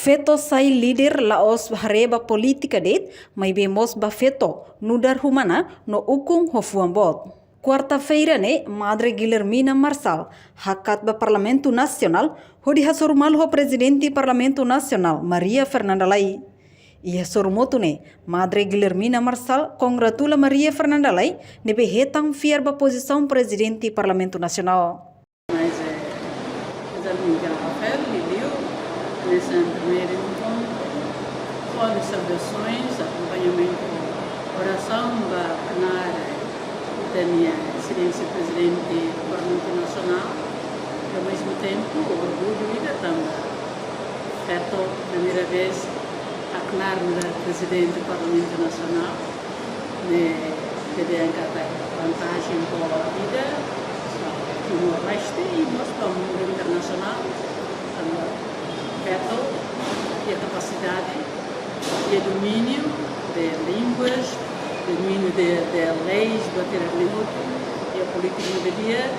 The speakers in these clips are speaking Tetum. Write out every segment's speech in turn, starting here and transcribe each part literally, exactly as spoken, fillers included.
Feto sai líder la'ós haree ba polítika de'it, maibé mós ba feto nu'udar umana no ukun ho fuan boot. Kuarta-feira ne'e, Madre Guilhermina Marçal hakat ba Parlamentu Nasionál hodi hasoru malu ho Prezidente Parlamentu Nasionál, Maria Fernanda Lay. Iha sorumutu ne'e, Madre Guilhermina Marçal kongratula Maria Fernanda Lay ne'ebé hetan fiar ba pozisaun Prezidente Parlamentu Nasionál. Mas, eh, José Miguel Rafael, liuliu, nesse primeiro encontro, com as saudações, acompanhamento, oração ba knaar ita-nia Exelénsia Prezidente Parlamentu Nasionál, e ao mesmo tempo orgullu ida tanba feto primeira vez haknar nu'udar Prezidente Parlamentu Nasionál, ne'e ita dehan katak vantajen boot ida ba Timor-Leste i mós ba mundu internasionál, tanba feto iha kapasidade, iha domíniu de línguas, domíniu de, de leis, buat hirak-ne'e hotu, iha polítika ne'ebé di'ak,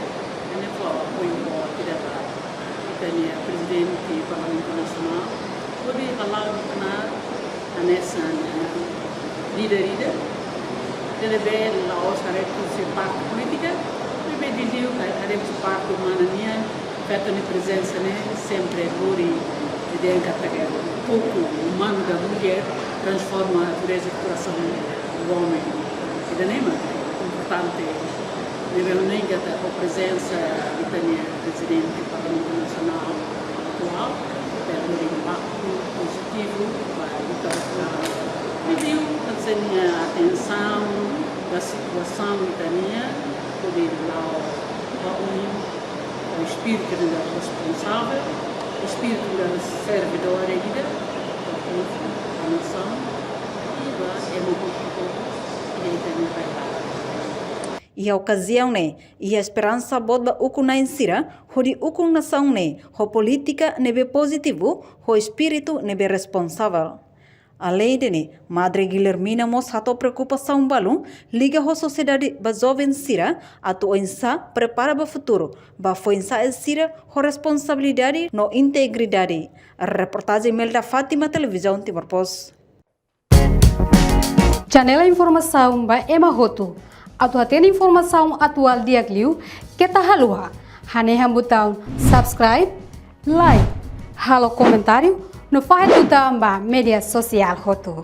ne'e fó apoiu boot ida ba ita-nia Prezidente Parlamentu Nasionál, hodi hala'o knaar hanesan, eh, líder ida, ida ne'ebé la'ós haree husi parte polítika, maibé liuliu haree husi parte umana nian, feto nia prezensa ne'e sempre lori, ita dehan katak poku umanu da mulher transforma a dureza do coração do homem. Ida-ne'e mak importante, ne'ebé ha'u hanoin katak ho prezensa ita-nia Prezidente Parlamentu Nasionál atuál, bele lori impaktu pozitivu ba ita-nia povu. Pediu hanesan atensaun ba situasaun ita-nian, hodi la'o ba union, ho espíritu de responsavel, espíritu de servidór ida ba povu, ba nasaun, i ba ema hotu-hotu iha ita-nia realidade. Iha okaziaun ne'e, iha esperansa boot ba ukun-na'in sira, hodi ukun nasaun ne'e ho polítika ne'ebé pozitivu, ho espíritu ne'ebé responsavel. Aleinde ne'e, Madre Guilhermina mós hato'o preokupasaun balun liga ho sosiedade ba joven sira, atu oinsá prepara ba futuru, ba foin-sa'e sira ho responsabilidade no integridade. Reportajen Melda Fátima, Televizaun Timor Post. Janela informasaun ba ema hotu. Atu hatene informasaun atuál di'ak liu, keta haluha hanehan butaun subscribe, like, halo komentáriu, no fahe tutan ba média sosiál hotu.